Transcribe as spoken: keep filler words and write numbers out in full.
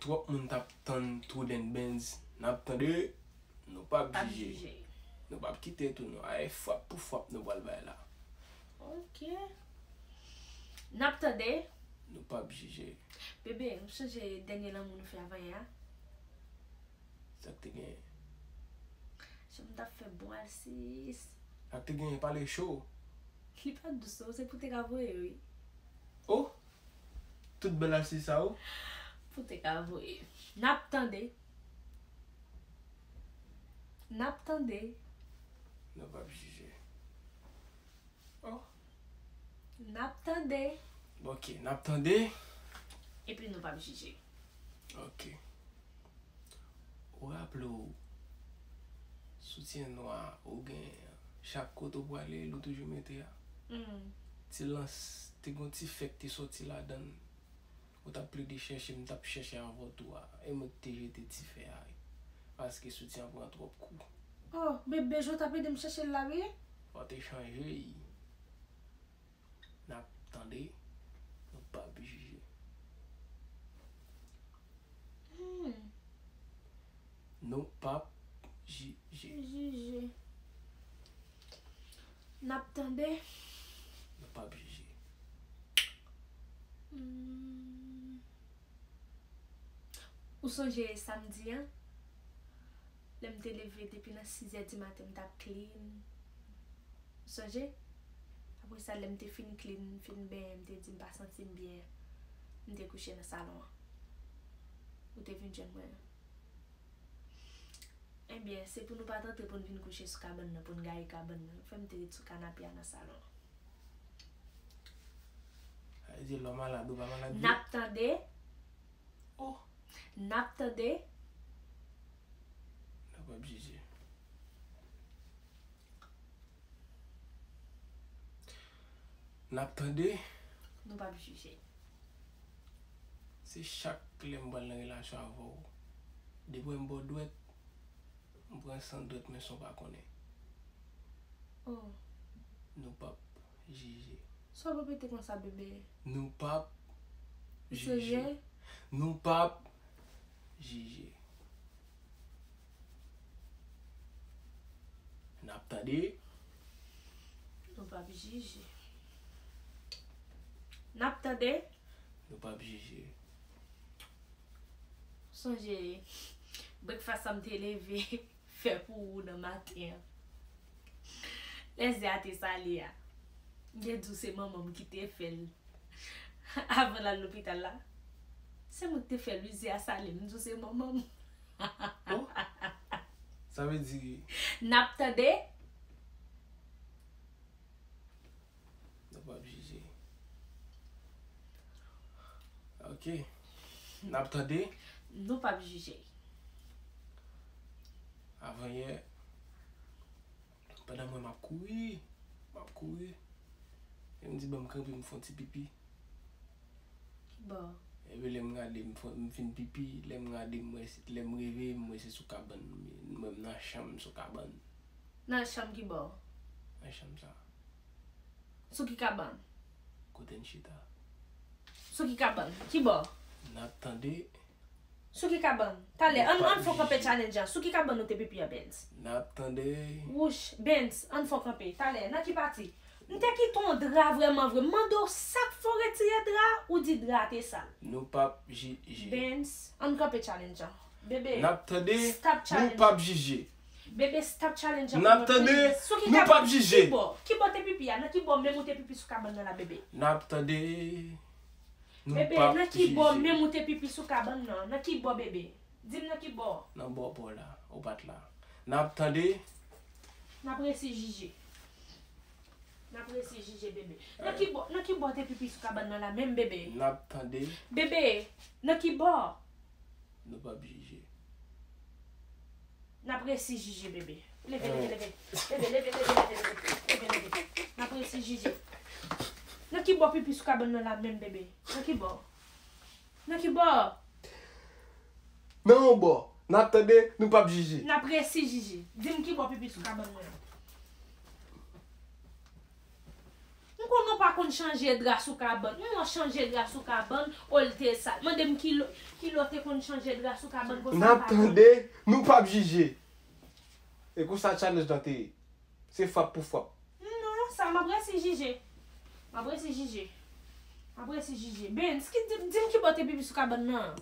Twòp moun t ap tann Trudens Benz. N ap tande, nou p ap jije. Nou p ap kite tou non. Ay, frap pou frap nou pral bay la. Ok. N ap tande. Nou p ap jije. Bebe, m sonje dènye lanmou nou fè avanyè a. Sa k te genyen? Jan m t ap fè bon alsis. Sa k te genyen? Pale cho. Li pa t dous non, se pou te ka voye wi. Oh! Tout bèl alsis sa ou? Pou te ka voye. N ap tande. N ap tande. Nou p ap jije. Oh. N ap tande. Ok, n ap tande. Epi nou p ap jije. Ok. Ou raple w, soutyen nwa ou gen chak kote ou prale, l ou toujou mete a. Hmm. Ti lans, te gon ti fè k te soti ladan l. Ou t ap plede chèche, m t ap chèche avè w tou a. E mwen ki te jete ti fè a. Paske soutyen an pran twòp kou. Oh, bebe, jan w t ap ede m chèche l la, wi. Fò w te chanje l. N ap tande, nou p ap jije. Hmm. Nou p ap jije. Jije. N ap tande. Nou p ap jije. Hmm. Ou sonje samdi an? Lè m te leve depi nan sizè di maten, m t ap clean. Ou sonje? Apre sa, lè m te fin clean, m fin benyen, m te di m pa santi m byen, m te kouche nan salon an. Ou te vin jwenn mwen. Ebyen, se pou nou pa t antre pou n vin kouche sou kabann nan, pou n gaye kabann nan. Ou fè m te ret sou kanape a nan salon an. Sa vle di lè w malad, ou pa malad vre? N ap tande. Oh. N ap tande. Nou p ap jije. N ap tande. Nou p ap jije. Se chak lè m pral nan relasyon avè w, depi m ba w dwèt, m pran san dwèt, men san w pa konnen. Oh. Nou p ap jije. Sa w repete konsa, bebe? Nou p ap jije. Ou serye? Nou p ap jije. N ap tande. Nou p ap jije. N ap tande. Nou p ap jije. Sonje, breakfast sa m te leve fè pou ou nan maten an. Lè zè a te sale a, m te di w se manman m ki te fè l. Avan l al lopital la, se mwen ki te fè l wi, zè a sale, m di w se manman m. Oh, sa vle di. N ap tande. Nou p ap jije. Ok. N ap tande. Nou p ap jije. Avanyè, pandan mwen m ap kouri, m ap kouri, e m di ban m kanpe m fè yon ti pipi. Ki bò? Epi lè m gade m fè, m fin pipi, lè m gade m wè se, lè m reveye m wè se sou kabann, m wè m nan chanm sou kabann. Nan chanm ki bò? Nan chanm sa. Sou ki kabann? Kote n chita. Sou ki kabann? Ki bò? N ap tande. Sou ki kabann? Talè, ann, ann fè w kanpe challenge an. Sou ki kabann ou te pipi a, Benz? N ap tande. Wouch, Benz, ann fè w kanpe. Talè, nan ki pati? M te kite yon dra vrèman vre. M mande w sa k fè w retire dra, ou di dra a te sal. Nou p ap jije. Benz, ann kanpe challenge an. Bebe, n ap tande, stop challenge. Nou p ap jije. Bebe, stop challenge an pou mwen, please. N ap tande, nou p ap jije. Ki bò? Ki bò te pipi a? Nan ki bò menm ou te pipi sou kabann nan la, bebe? N ap tande, nou p ap jije. Bebe, nan ki bò menm ou te pipi sou kabann nan? Nan ki bò, bebe? Di m nan ki bò? Nan bò pa w la, ou pa t la. N ap tande. N ap resi jije. N ap resi jije, bebe. Nan ki bò, nan ki bò te pipi sou kabann nan la menm, bebe? N ap tande. Bebe, nan ki bò? Nou p ap jije. N ap resi jije, bebe. Leve, leve, leve. Bebe, leve, leve, leve, leve. Leve, leve. N ap resi jije. Nan ki bò pipi sou kabann nan la menm, bebe? Nan ki bò? Nan ki bò? Nan yon bò. N ap tande, nou p ap jije. N ap resi jije. Di m ki bò pipi sou kabann mwen an. M Konnen w pa konn chanje dra sou kabann. M wè w chanje dra sou kabann, o l te sal. Mande m ki lè, ki lè w te konn chanje dra sou kabann konsa. N ap tande, nou p ap jije. E konsa challenge lan te ye. Se frap pou frap. Non, sa m ap resi jije. M ap resi jije. M ap resi jije. Bens, ki di, di m ki bò te pipi sou kabann nan.